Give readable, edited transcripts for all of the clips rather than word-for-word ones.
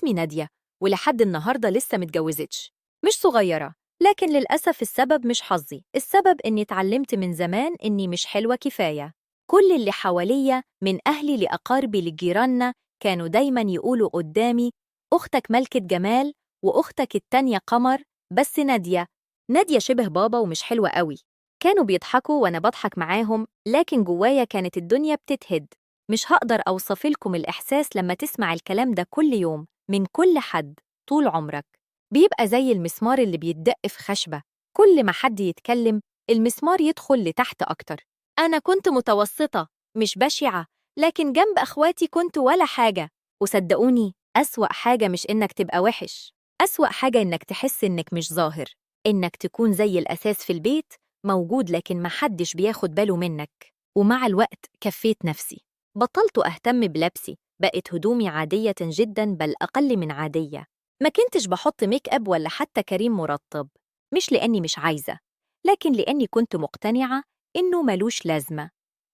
اسمي نادية، ولحد النهاردة لسه متجوزتش. مش صغيرة، لكن للأسف السبب مش حظي، السبب إني اتعلمت من زمان إني مش حلوة كفاية. كل اللي حواليا من أهلي لأقاربي لجيراننا كانوا دايماً يقولوا قدامي أختك ملكة جمال وأختك التانية قمر، بس نادية، نادية شبه بابا ومش حلوة قوي. كانوا بيضحكوا وأنا بضحك معاهم، لكن جوايا كانت الدنيا بتتهد. مش هقدر أوصفلكم الإحساس لما تسمع الكلام ده كل يوم من كل حد طول عمرك. بيبقى زي المسمار اللي بيتدق في خشبة، كل ما حد يتكلم المسمار يدخل لتحت أكتر. أنا كنت متوسطة، مش بشعة، لكن جنب أخواتي كنت ولا حاجة. وصدقوني أسوأ حاجة مش إنك تبقى وحش، أسوأ حاجة إنك تحس إنك مش ظاهر، إنك تكون زي الأساس في البيت، موجود لكن محدش بياخد باله منك. ومع الوقت كفيت نفسي، بطلت أهتم بلبسي، بقت هدومي عادية جدا بل أقل من عادية. ما كنتش بحط make up ولا حتى كريم مرطب، مش لأني مش عايزة، لكن لأني كنت مقتنعة إنه ملوش لازمة،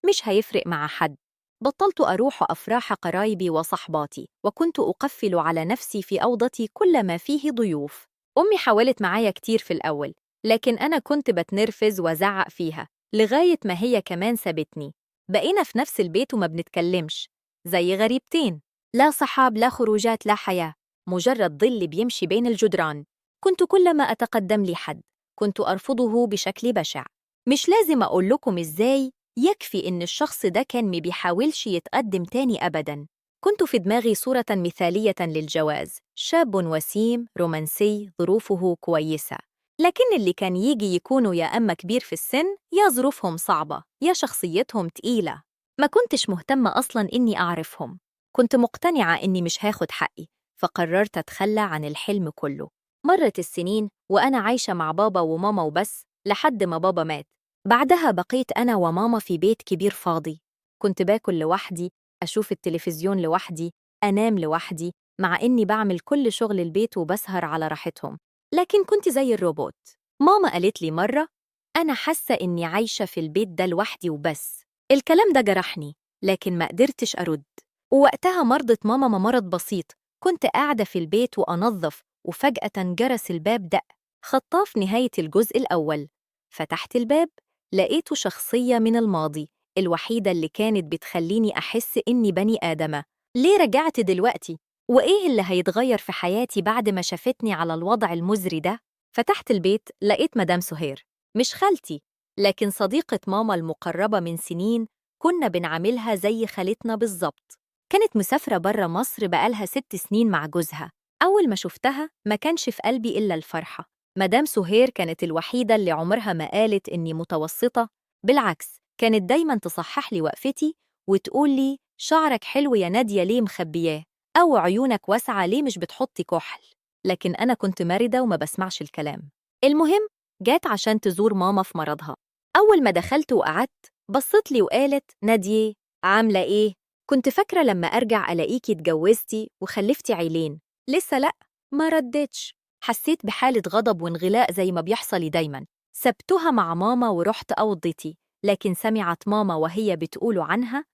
مش هيفرق مع حد. بطلت أروح أفراح قرايبي وصحباتي، وكنت أقفل على نفسي في أوضتي كل ما فيه ضيوف. أمي حاولت معايا كتير في الأول، لكن أنا كنت بتنرفز وزعق فيها لغاية ما هي كمان سابتني. بقينا في نفس البيت وما بنتكلمش، زي غريبتين، لا صحاب لا خروجات لا حياة، مجرد ظل بيمشي بين الجدران. كنت كلما أتقدم لي حد كنت أرفضه بشكل بشع. مش لازم أقول لكم إزاي، يكفي إن الشخص ده كان ما بيحاولش يتقدم تاني أبداً. كنت في دماغي صورة مثالية للجواز، شاب وسيم رومانسي ظروفه كويسة، لكن اللي كان يجي يكونوا يا أما كبير في السن، يا ظروفهم صعبة، يا شخصيتهم تقيلة. ما كنتش مهتمة أصلاً إني أعرفهم، كنت مقتنعة إني مش هاخد حقي، فقررت أتخلى عن الحلم كله. مرت السنين وأنا عايشة مع بابا وماما وبس، لحد ما بابا مات. بعدها بقيت أنا وماما في بيت كبير فاضي. كنت باكل لوحدي، أشوف التلفزيون لوحدي، أنام لوحدي، مع إني بعمل كل شغل البيت وبسهر على راحتهم، لكن كنت زي الروبوت. ماما قالت لي مرة أنا حاسة إني عايشة في البيت ده لوحدي وبس. الكلام ده جرحني، لكن ما قدرتش أرد. ووقتها مرضت ماما مرض بسيط. كنت قاعدة في البيت وأنظف، وفجأة جرس الباب دق، خطاف نهاية الجزء الأول. فتحت الباب، لقيته شخصية من الماضي، الوحيدة اللي كانت بتخليني أحس إني بني آدمة. ليه رجعت دلوقتي؟ وإيه اللي هيتغير في حياتي بعد ما شافتني على الوضع المزري ده؟ فتحت البيت، لقيت مدام سهير، مش خالتي، لكن صديقة ماما المقربة من سنين، كنا بنعاملها زي خالتنا بالظبط. كانت مسافرة برا مصر بقالها 6 سنين مع جوزها. أول ما شفتها ما كانش في قلبي إلا الفرحة. مدام سهير كانت الوحيدة اللي عمرها ما قالت إني متوسطة، بالعكس كانت دايماً تصحح لي وقفتي وتقول لي شعرك حلو يا نادية ليه مخبياه، أو عيونك واسعة ليه مش بتحطي كحل. لكن أنا كنت مرضة وما بسمعش الكلام. المهم جات عشان تزور ماما في مرضها. أول ما دخلت وقعدت بصت لي وقالت نادية عاملة إيه؟ كنت فاكرة لما أرجع ألاقيكي اتجوزتي وخلفتي عيلين. لسه لأ. ما ردتش. حسيت بحالة غضب وانغلاء زي ما بيحصلي دايما. سبتها مع ماما ورحت أوضتي، لكن سمعت ماما وهي بتقول عنها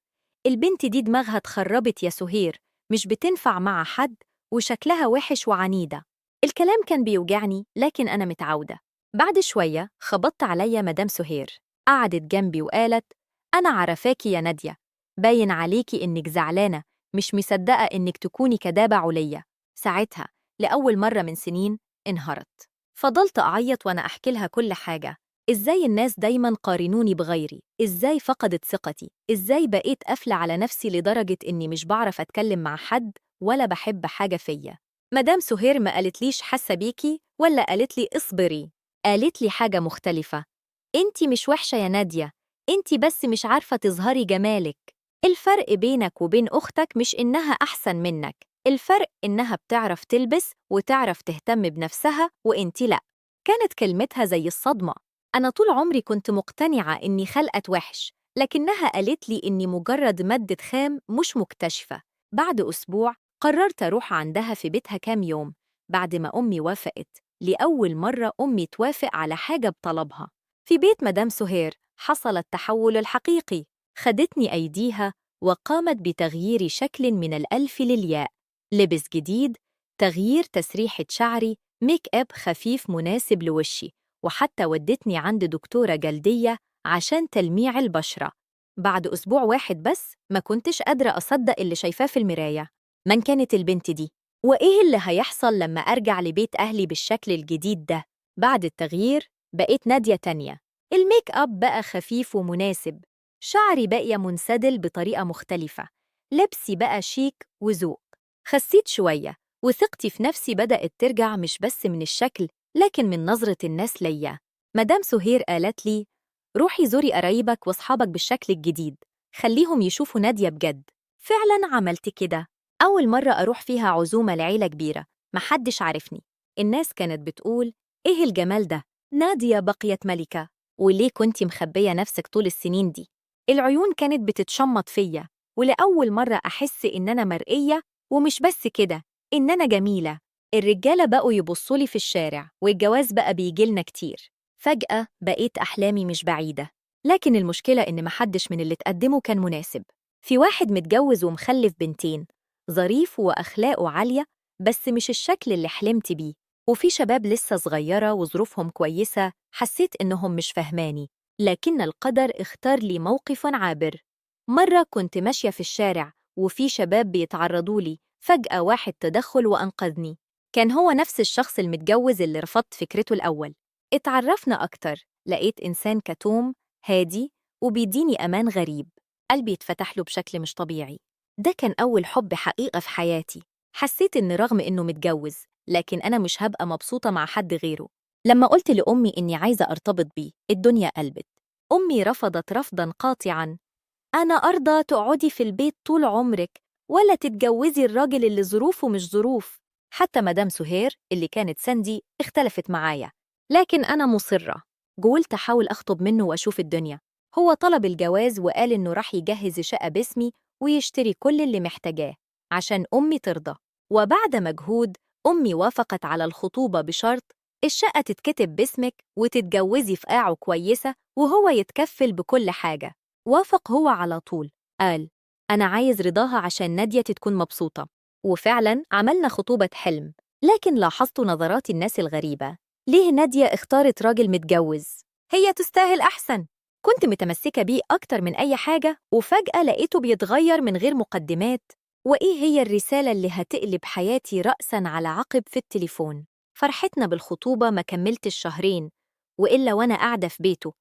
البنت دي دماغها اتخربت يا سهير، مش بتنفع مع حد، وشكلها وحش وعنيدة. الكلام كان بيوجعني، لكن أنا متعودة. بعد شوية خبطت عليا مدام سهير، قعدت جنبي وقالت أنا عرفاكي يا نادية، باين عليكي إنك زعلانة، مش مصدقة إنك تكوني كدابة عليا. ساعتها لأول مرة من سنين انهارت. فضلت أعيط وأنا أحكي لها كل حاجة، إزاي الناس دايماً قارنوني بغيري، إزاي فقدت ثقتي، إزاي بقيت قافلة على نفسي لدرجة إني مش بعرف أتكلم مع حد ولا بحب حاجة فيا. مدام سهير ما قالتليش حاسة بيكي ولا قالت لي اصبري، قالت لي حاجة مختلفة. انتي مش وحشة يا نادية، انتي بس مش عارفة تظهري جمالك. الفرق بينك وبين أختك مش إنها أحسن منك، الفرق إنها بتعرف تلبس وتعرف تهتم بنفسها وإنتي لأ. كانت كلمتها زي الصدمة. أنا طول عمري كنت مقتنعة إني خلقت وحش، لكنها قالت لي إني مجرد مادة خام مش مكتشفة. بعد أسبوع قررت أروح عندها في بيتها كام يوم، بعد ما أمي وافقت. لأول مرة أمي توافق على حاجة بطلبها. في بيت مدام سهير حصل التحول الحقيقي. خدتني أيديها وقامت بتغيير شكل من الألف للياء، لبس جديد، تغيير تسريحة شعري، make up خفيف مناسب لوشي، وحتى ودتني عند دكتورة جلدية عشان تلميع البشرة. بعد أسبوع واحد بس ما كنتش قادرة أصدق اللي شايفاه في المراية. من كانت البنت دي؟ وإيه اللي هيحصل لما أرجع لبيت أهلي بالشكل الجديد ده؟ بعد التغيير بقيت نادية تانية. ال make up بقى خفيف ومناسب، شعري بقى منسدل بطريقة مختلفة، لبسي بقى شيك وذوق. خسيت شوية، وثقتي في نفسي بدأت ترجع، مش بس من الشكل لكن من نظرة الناس ليا. مدام سهير قالت لي: روحي زوري قرايبك واصحابك بالشكل الجديد، خليهم يشوفوا نادية بجد. فعلا عملت كده. أول مرة أروح فيها عزومة لعيلة كبيرة محدش عارفني. الناس كانت بتقول: إيه الجمال ده؟ نادية بقيت ملكة، وليه كنتي مخبية نفسك طول السنين دي؟ العيون كانت بتتشمط فيا، ولأول مرة أحس إن أنا مرئية، ومش بس كده، إن أنا جميلة. الرجالة بقوا يبصولي في الشارع، والجواز بقى بيجيلنا كتير. فجأة بقيت أحلامي مش بعيدة. لكن المشكلة إن محدش من اللي تقدمه كان مناسب. في واحد متجوز ومخلف بنتين، ظريف وأخلاقه عالية، بس مش الشكل اللي حلمت بيه. وفي شباب لسه صغيرة وظروفهم كويسة، حسيت إنهم مش فهماني. لكن القدر اختار لي موقف عابر. مرة كنت ماشية في الشارع وفي شباب بيتعرضوا لي، فجأة واحد تدخل وأنقذني. كان هو نفس الشخص المتجوز اللي رفضت فكرته الأول. اتعرفنا أكتر، لقيت إنسان كتوم، هادي، وبيديني أمان غريب. قلبي اتفتح له بشكل مش طبيعي. ده كان أول حب حقيقة في حياتي. حسيت إن رغم إنه متجوز، لكن أنا مش هبقى مبسوطة مع حد غيره. لما قلت لأمي إني عايزة أرتبط بيه، الدنيا قلبت. أمي رفضت رفضاً قاطعاً. أنا أرضى تقعدي في البيت طول عمرك ولا تتجوزي الراجل اللي ظروفه مش ظروف. حتى مدام سهير اللي كانت سندي اختلفت معايا، لكن أنا مصرة. قلت أحاول أخطب منه وأشوف الدنيا. هو طلب الجواز وقال إنه راح يجهز شقة باسمي ويشتري كل اللي محتاجاه عشان أمي ترضى. وبعد مجهود أمي وافقت على الخطوبة بشرط الشقة تتكتب باسمك وتتجوزي في قاعة كويسة وهو يتكفل بكل حاجة. وافق هو على طول، قال أنا عايز رضاها عشان نادية تكون مبسوطة. وفعلا عملنا خطوبة حلم. لكن لاحظت نظرات الناس الغريبة. ليه نادية اختارت راجل متجوز؟ هي تستاهل أحسن. كنت متمسكة بيه أكتر من أي حاجة، وفجأة لقيته بيتغير من غير مقدمات. وإيه هي الرسالة اللي هتقلب حياتي رأساً على عقب في التليفون؟ فرحتنا بالخطوبة ما كملتش شهرين، وإلا وأنا قاعدة في بيته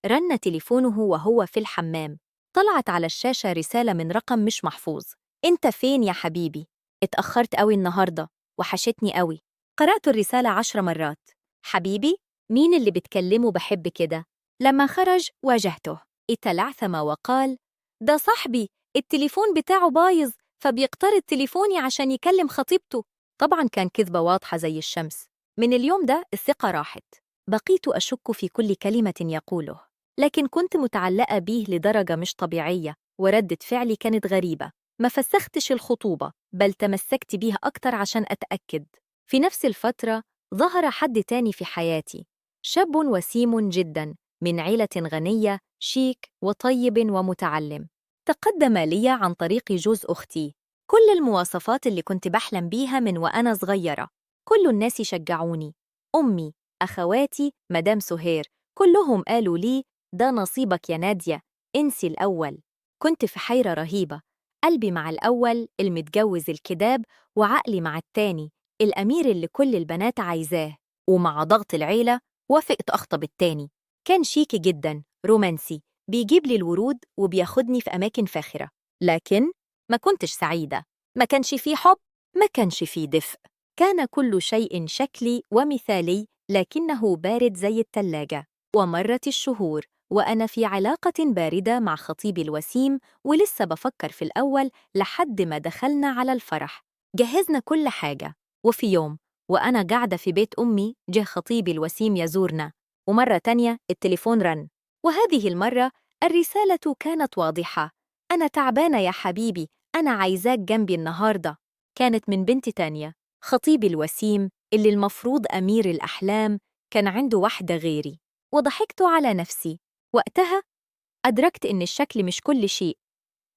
رن تليفونه وهو في الحمام. طلعت على الشاشة رسالة من رقم مش محفوظ: أنت فين يا حبيبي؟ اتأخرت قوي النهاردة، وحشتني قوي. قرأت الرسالة 10 مرات. حبيبي؟ مين اللي بتكلمه بحب كده؟ لما خرج واجهته، اتلعثم وقال: ده صاحبي، التليفون بتاعه بايظ فبيقترض تليفوني عشان يكلم خطيبته. طبعا كان كذبة واضحة زي الشمس. من اليوم ده الثقة راحت. بقيت أشك في كل كلمة يقوله، لكن كنت متعلقة بيه لدرجة مش طبيعية، وردة فعلي كانت غريبة. ما فسختش الخطوبة، بل تمسكت بيها أكتر عشان أتأكد. في نفس الفترة ظهر حد تاني في حياتي، شاب وسيم جدا، من عيلة غنية، شيك وطيب ومتعلم. تقدم لي عن طريق جوز أختي. كل المواصفات اللي كنت بحلم بيها من وأنا صغيرة. كل الناس شجعوني، أمي، أخواتي، مدام سهير، كلهم قالوا لي: ده نصيبك يا نادية، انسي الأول. كنت في حيرة رهيبة، قلبي مع الأول المتجوز الكذاب، وعقلي مع التاني الأمير اللي كل البنات عايزاه. ومع ضغط العيلة وافقت أخطب التاني. كان شيك جدا، رومانسي، بيجيب لي الورود وبياخدني في أماكن فاخرة. لكن ما كنتش سعيدة. ما كانش فيه حب، ما كانش فيه دفء. كان كل شيء شكلي ومثالي، لكنه بارد زي التلاجة. ومرت الشهور وأنا في علاقة باردة مع خطيبي الوسيم، ولسه بفكر في الأول، لحد ما دخلنا على الفرح. جهزنا كل حاجة، وفي يوم وأنا قاعدة في بيت أمي جه خطيبي الوسيم يزورنا. ومرة تانية التليفون رن، وهذه المرة الرسالة كانت واضحة: أنا تعبانة يا حبيبي، أنا عايزاك جنبي النهاردة. كانت من بنت تانية. خطيبي الوسيم اللي المفروض أمير الأحلام كان عنده واحدة غيري. وضحكت على نفسي. وقتها أدركت إن الشكل مش كل شيء،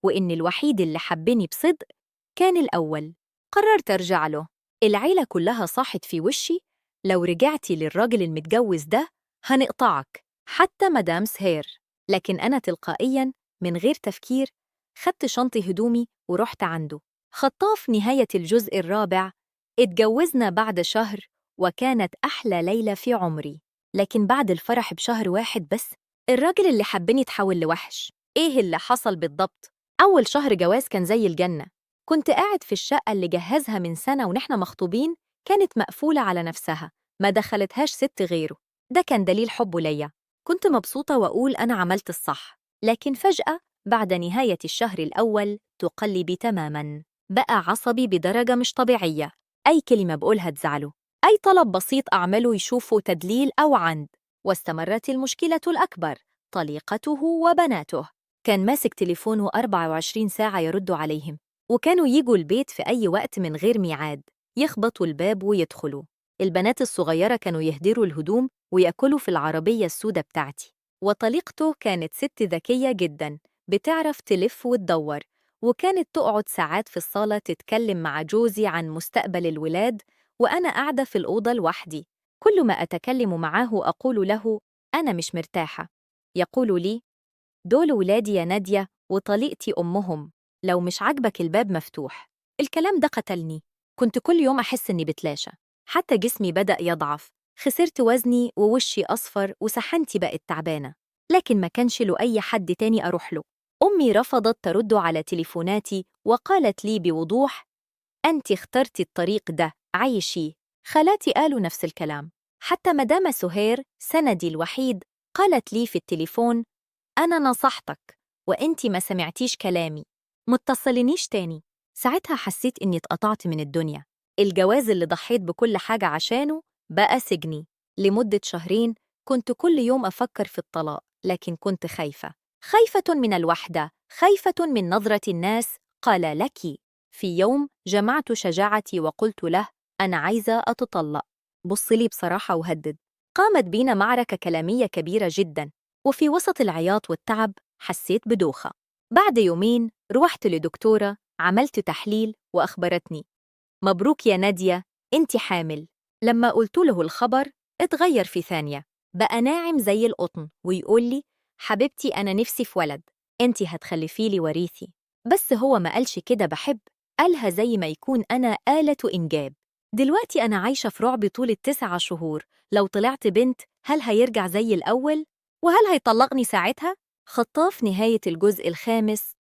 وإن الوحيد اللي حبني بصدق كان الأول. قررت أرجع له. العيلة كلها صاحت في وشي: لو رجعتي للراجل المتجوز ده هنقطعك، حتى مدام سهير. لكن أنا تلقائياً من غير تفكير خدت شنطي هدومي ورحت عنده. خطاف نهاية الجزء الرابع. اتجوزنا بعد شهر، وكانت أحلى ليلة في عمري. لكن بعد الفرح بشهر واحد بس، الراجل اللي حبني تحول لوحش. إيه اللي حصل بالضبط؟ أول شهر جواز كان زي الجنة. كنت قاعد في الشقة اللي جهزها من سنة ونحن مخطوبين، كانت مقفولة على نفسها، ما دخلتهاش ست غيره. ده كان دليل حبه ليا. كنت مبسوطة وأقول أنا عملت الصح. لكن فجأة بعد نهاية الشهر الأول تقلب تماماً. بقى عصبي بدرجة مش طبيعية. أي كلمة بقولها تزعله، أي طلب بسيط أعمله يشوفه تدليل أو عند. واستمرت المشكلة الأكبر، طليقته وبناته. كان ماسك تليفونه 24 ساعة يرد عليهم، وكانوا يجوا البيت في أي وقت من غير ميعاد، يخبطوا الباب ويدخلوا. البنات الصغيرة كانوا يهدروا الهدوم ويأكلوا في العربية السودة بتاعتي. وطليقته كانت ست ذكية جداً، بتعرف تلف وتدور، وكانت تقعد ساعات في الصالة تتكلم مع جوزي عن مستقبل الولاد، وأنا قاعدة في الأوضة لوحدي. كل ما أتكلم معاه أقول له أنا مش مرتاحة. يقول لي: دول ولادي يا نادية، وطليقتي أمهم، لو مش عاجبك الباب مفتوح. الكلام ده قتلني. كنت كل يوم أحس إني بتلاشى، حتى جسمي بدأ يضعف، خسرت وزني ووشي أصفر وسحنتي بقت تعبانة. لكن ما كانش له أي حد تاني أروح له. أمي رفضت ترد على تليفوناتي وقالت لي بوضوح: أنت اخترتي الطريق ده، عيشيه. خالاتي قالوا نفس الكلام. حتى مدام سهير سندي الوحيد قالت لي في التليفون: أنا نصحتك وأنت ما سمعتيش كلامي، متصلنيش تاني. ساعتها حسيت إني اتقطعت من الدنيا. الجواز اللي ضحيت بكل حاجة عشانه بقى سجني. لمدة شهرين كنت كل يوم أفكر في الطلاق، لكن كنت خايفة، خايفة من الوحدة، خايفة من نظرة الناس. قال لك. في يوم جمعت شجاعتي وقلت له: أنا عايزة أتطلق. بص لي بصراحة وهدد. قامت بينا معركة كلامية كبيرة جدا، وفي وسط العياط والتعب حسيت بدوخة. بعد يومين روحت لدكتورة، عملت تحليل وأخبرتني: مبروك يا نادية، أنت حامل. لما قلت له الخبر اتغير في ثانية، بقى ناعم زي القطن ويقول لي: حبيبتي أنا نفسي في ولد، أنت هتخلفي لي وريثي. بس هو ما قالش كده بحب، قالها زي ما يكون أنا آلة إنجاب. دلوقتي أنا عايشة في رعب طول ال9 شهور. لو طلعت بنت هل هيرجع زي الأول؟ وهل هيطلقني ساعتها؟ خطاف نهاية الجزء الخامس.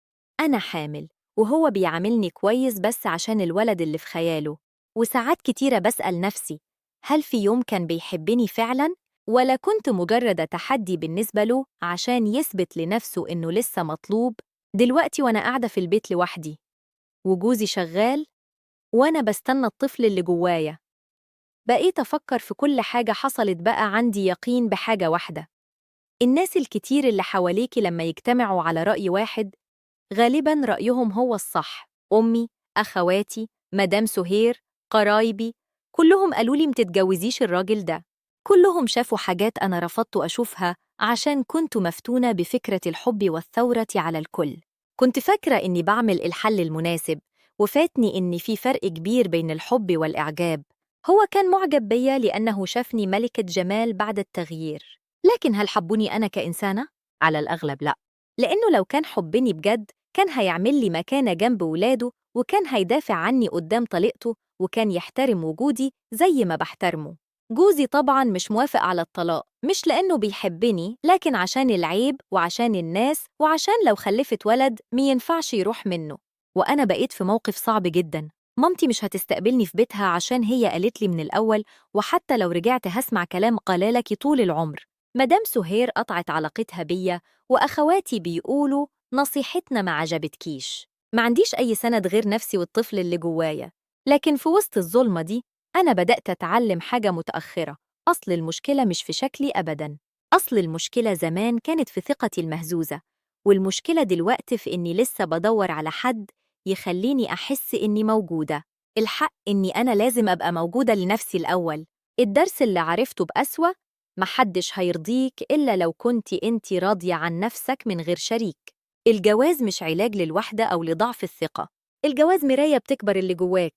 أنا حامل وهو بيعاملني كويس بس عشان الولد اللي في خياله. وساعات كتيرة بسأل نفسي: هل في يوم كان بيحبني فعلاً؟ ولا كنت مجرد تحدي بالنسبة له عشان يثبت لنفسه إنه لسه مطلوب؟ دلوقتي وأنا قاعدة في البيت لوحدي وجوزي شغال وأنا بستنى الطفل اللي جوايا، بقيت أفكر في كل حاجة حصلت. بقى عندي يقين بحاجة واحدة: الناس الكتير اللي حواليكي لما يجتمعوا على رأي واحد غالباً رأيهم هو الصح. أمي، أخواتي، مدام سهير، قرايبي، كلهم قالوا لي متتجوزيش الراجل ده. كلهم شافوا حاجات أنا رفضت أشوفها عشان كنت مفتونة بفكرة الحب والثورة على الكل. كنت فاكرة إني بعمل الحل المناسب، وفاتني إن في فرق كبير بين الحب والإعجاب. هو كان معجب بيا لأنه شافني ملكة جمال بعد التغيير، لكن هل حبني أنا كإنسانة؟ على الأغلب لأ، لأنه لو كان حبني بجد كان هيعمل لي مكانة جنب ولاده، وكان هيدافع عني قدام طليقته، وكان يحترم وجودي زي ما بحترمه. جوزي طبعاً مش موافق على الطلاق، مش لأنه بيحبني، لكن عشان العيب وعشان الناس وعشان لو خلفت ولد مينفعش يروح منه. وأنا بقيت في موقف صعب جداً. مامتي مش هتستقبلني في بيتها عشان هي قالت لي من الأول، وحتى لو رجعت هسمع كلام قلالك طول العمر. مدام سهير قطعت علاقتها بيا، وأخواتي بيقولوا نصيحتنا ما عجبتكيش. ما عنديش أي سند غير نفسي والطفل اللي جوايا. لكن في وسط الظلمة دي أنا بدأت أتعلم حاجة متأخرة. أصل المشكلة مش في شكلي أبداً. أصل المشكلة زمان كانت في ثقتي المهزوزة، والمشكلة دلوقتي في إني لسه بدور على حد يخليني أحس إني موجودة. الحق إني أنا لازم أبقى موجودة لنفسي الأول. الدرس اللي عرفته بأسوأ: محدش هيرضيك إلا لو كنتي أنتي راضية عن نفسك من غير شريك. الجواز مش علاج للوحدة أو لضعف الثقة. الجواز مراية بتكبر اللي جواك.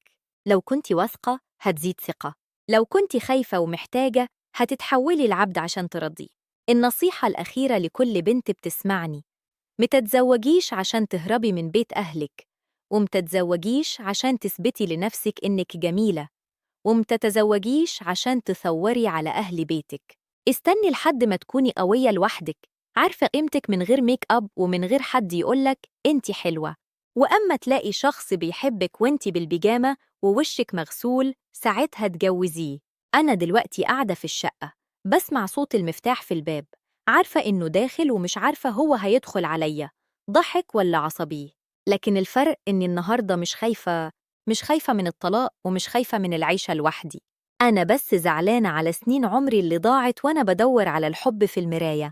لو كنتي واثقة هتزيد ثقة. لو كنت خايفة ومحتاجة هتتحولي لعبد عشان ترضيه. النصيحة الأخيرة لكل بنت بتسمعني: متتزوجيش عشان تهربي من بيت أهلك، ومتتزوجيش عشان تثبتي لنفسك إنك جميلة، ومتتزوجيش عشان تثوري على أهل بيتك. استني لحد ما تكوني قوية لوحدك، عارفة قيمتك من غير make up ومن غير حد يقولك انتي حلوة. وأما تلاقي شخص بيحبك وانتي بالبيجامة ووشك مغسول، ساعتها تجوزيه. أنا دلوقتي قاعدة في الشقة، بسمع صوت المفتاح في الباب، عارفة إنه داخل ومش عارفة هو هيدخل عليا ضحك ولا عصبي. لكن الفرق إني النهاردة مش خايفة، مش خايفة من الطلاق ومش خايفة من العيشة لوحدي. أنا بس زعلانة على سنين عمري اللي ضاعت وأنا بدور على الحب في المراية.